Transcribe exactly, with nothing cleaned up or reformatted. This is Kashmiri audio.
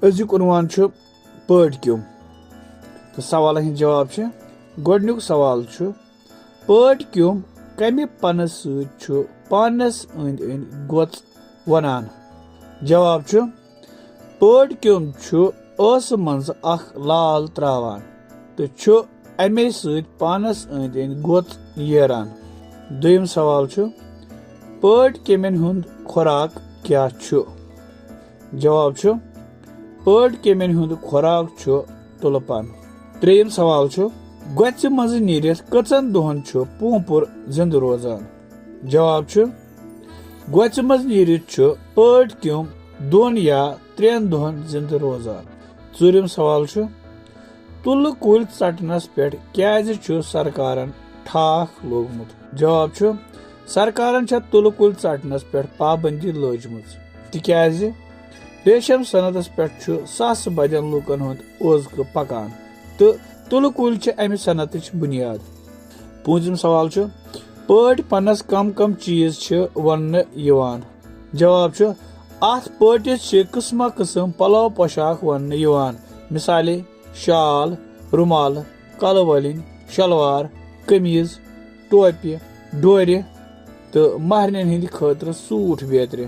أزیُک عنوان چھُ پٲٹھۍ کیوٚم۔ تہٕ سوالن ہٕنٛدۍ جواب چھِ، گۄڈٕنیُک سوال چھُ، پٲٹھۍ کیوٚم کمہِ پنہٕ سۭتۍ چھُ پانس أنٛدۍ أنٛدۍ گۄژ ونان؟ جواب چھُ، پٲٹھۍ کیوٚم چھُ ٲسہٕ منٛز اکھ لال تراوان تہٕ چھُ امے سۭتۍ پانس أنٛدۍ أنٛدۍ گۄژ ییران۔ دوٚیِم سوال چھُ، پٲٹھۍ کیٚمٮ۪ن ہُنٛد خوراک کیٛاہ چھُ؟ جواب چھُ، پٲٹھۍ کیٚمٮ۪ن ہُنٛد خوراک چھُ تُلہٕ پن۔ ترٛیٚیِم سوال چھُ، گۄژِ منٛزٕ نیٖرِتھ کٔژن دۄہن چھُ پونٛپُر زِنٛدٕ روزان؟ جواب چھُ، گۄژِ منٛز نیٖرِتھ چھُ پٲٹھۍ کیوٚم دۄن یا ترٛٮ۪ن دۄہن زِنٛدٕ روزان۔ ژوٗرِم سوال چھُ، تُلہٕ کُلۍ ژٹنس پٮ۪ٹھ کیٛازِ چھُ سرکارن ٹھاکھ لوگمُت؟ جواب چھُ، سرکارن چھےٚ تُلہٕ کُلۍ ژٹنس پٮ۪ٹھ پابندی لٲجمٕژ، تِکیٛازِ ریشم صنعتس پٮ۪ٹھ چھُ ساسہٕ بدٮ۪ن لوٗکن ہُنٛد اوزکہٕ پکان تہٕ تُلہٕ کُلۍ چھِ امہِ صنعتٕچ بُنیاد۔ پوٗنٛژِم سوال چھُ، پٲٹھۍ پنس کم کم چیٖز چھِ وننہٕ یِوان؟ جواب چھُ، اتھ پٲٹھِس چھِ قٕسمہ قٕسم پلو پوشاک وننہٕ یِوان، مثالے، شال، رومال، کلہٕ وٲلِنۍ، شلوار، قمیٖض، ٹوپہِ، ڈورِ تہٕ مہرنٮ۪ن ہٕنٛدِ خٲطرٕ سوٗٹ بیترِ۔